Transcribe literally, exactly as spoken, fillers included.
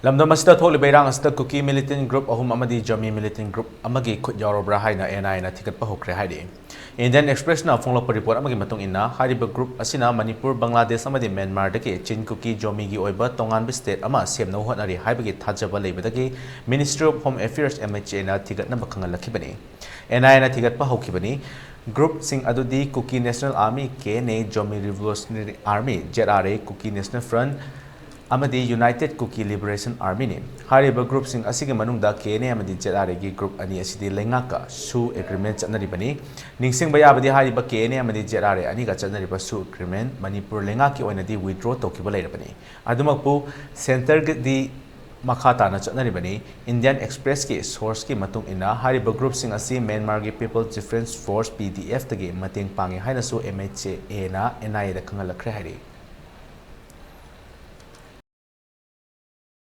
ꯂꯝꯗꯝ ꯑꯁꯤꯗ ꯊꯣꯛꯂꯤꯕ ꯏꯔꯥꯡ ꯑꯁꯤꯗ ꯀꯨꯀꯤ ꯃꯤꯂꯤꯇꯦꯟ ꯒ꯭ꯔꯨꯞ ꯑꯍꯨꯝ ꯑꯃꯗꯤ ꯖꯣꯃꯤ ꯃꯤꯂꯤꯇꯦꯟ ꯒ꯭ꯔꯨꯞ ꯑꯃꯒꯤ ꯈꯨꯠ ꯌꯥꯎꯔꯕ꯭ꯔꯥ ꯍꯥꯏꯅ ꯑꯦꯟ ꯑꯥꯏ ꯑꯦꯅ ꯊꯤꯒꯠꯄ ꯍꯧꯈ꯭ꯔꯦ ꯍꯥꯏꯔꯤ꯫ ꯏꯟꯗꯤꯌꯟ ꯑꯦꯛꯁꯄ꯭ꯔꯦꯁꯅ ꯐꯣꯡꯂꯛꯄ ꯔꯤꯄꯣꯔꯠ ꯑꯃꯒꯤ ꯃꯇꯨꯡ ꯏꯟꯅ, ꯍꯥꯏꯔꯤꯕ ꯒ꯭ꯔꯨꯞ ꯑꯁꯤꯅ ꯃꯅꯤꯄꯨꯔ, ꯕꯪꯒ꯭ꯂꯥꯗꯦꯁ ꯑꯃꯗꯤ ꯃ꯭ꯌꯥꯟꯃꯥꯔꯗꯒꯤ ꯆꯤꯟ ꯀꯨꯀꯤ ꯖꯣꯃꯤꯒꯤ ꯑꯣꯏꯕ ꯇꯣꯉꯥꯟꯕ ꯁ꯭ꯇꯦꯠ ꯑꯃ ꯁꯦꯝꯅꯕ ꯍꯣꯠꯅꯔꯤ ꯍꯥꯏꯕꯒꯤ ꯊꯥꯖꯕ ꯂꯩꯕꯗꯒꯤ Ministry of Home Affairs, M H A ꯅ ꯊꯤꯒꯠꯅꯕ ꯈꯪꯍꯜꯂꯛꯈꯤꯕꯅꯤ꯫ ꯑꯦꯟ ꯑꯥꯏ ꯑꯦꯅ ꯊꯤꯒꯠꯄ ꯍꯧꯈꯤꯕꯅꯤ꯫ ꯒ꯭ꯔꯨꯞꯁꯤꯡ ꯑꯗꯨꯗꯤ Kuki national army, K N A, Zomi revolutionary army, Z R A, Kuki national front ꯑꯃꯗꯤ ꯌꯨꯅꯥꯏꯇꯦꯗ ꯀꯨꯀꯤ ꯂꯤꯕꯔꯦꯁꯟ ꯑꯥꯔꯃꯤꯅꯤ꯫ ꯍꯥꯏꯔꯤꯕ ꯒ꯭ꯔꯨꯞꯁꯤꯡ ꯑꯁꯤꯒꯤ ꯃꯅꯨꯡꯗ ꯀꯦ ꯑꯦꯟ ꯑꯦ ꯑꯃꯗꯤ ꯖꯦꯠ ꯑꯥꯔ ꯑꯦꯒꯤ ꯒ꯭ꯔꯨꯞ ꯑꯅꯤ ꯑꯁꯤꯗꯤ ꯂꯩꯉꯥꯛꯀ ꯁꯨ ꯑꯦꯒ꯭ꯔꯤꯃꯦꯟ ꯆꯠꯅꯔꯤꯕꯅꯤ꯫ ꯅꯤꯡꯁꯤꯡꯕ ꯌꯥꯕꯗꯤ, ꯍꯥꯏꯔꯤꯕ ꯀꯦ ꯑꯦꯟ ꯑꯦ ꯑꯃꯗꯤ ꯖꯦꯠ ꯑꯥꯔ ꯑꯦ ꯑꯅꯤꯒ ꯆꯠꯅꯔꯤꯕ ꯁꯨ ꯑꯦꯒ꯭ꯔꯤꯃꯦꯟ ꯃꯅꯤꯄꯨꯔ ꯂꯩꯉꯥꯛꯀꯤ ꯑꯣꯏꯅꯗꯤ ꯋꯤꯗ꯭ꯔꯣ ꯇꯧꯈꯤꯕ ꯂꯩꯔꯕꯅꯤ꯫ ꯑꯗꯨꯃꯛꯄꯨ ꯁꯦꯟꯇꯔꯒꯗꯤ ꯃꯈꯥ ꯇꯥꯅ ꯆꯠꯅꯔꯤꯕꯅꯤ꯫ ꯏꯟꯗꯤꯌꯟ ꯑꯦꯛꯁꯄ꯭ꯔꯦꯁꯀꯤ ꯁꯣꯔꯁꯀꯤ ꯃꯇꯨꯡ ꯏꯟꯅ, ꯍꯥꯏꯔꯤꯕ ꯒ꯭ꯔꯨꯞꯁꯤꯡ ꯑꯁꯤ ꯃ꯭ꯌꯥꯟꯃꯥꯔꯒꯤ ꯄꯤꯄꯜꯁ ꯗꯤꯐꯦꯟꯁ ꯐꯣꯔꯁ, ꯄꯤ ꯗꯤ ꯑꯦꯐꯇꯒꯤ ꯃꯇꯦꯡ ꯄꯥꯡꯉꯤ ꯍꯥꯏꯅꯁꯨ ꯑꯦꯝ ꯑꯩꯆ ꯑꯦꯅ ꯑꯦꯟ ꯑꯥꯏ ꯑꯦꯗ ꯈꯪꯍꯜꯂꯛꯈ꯭ꯔꯦ ꯍꯥꯏꯔꯤ꯫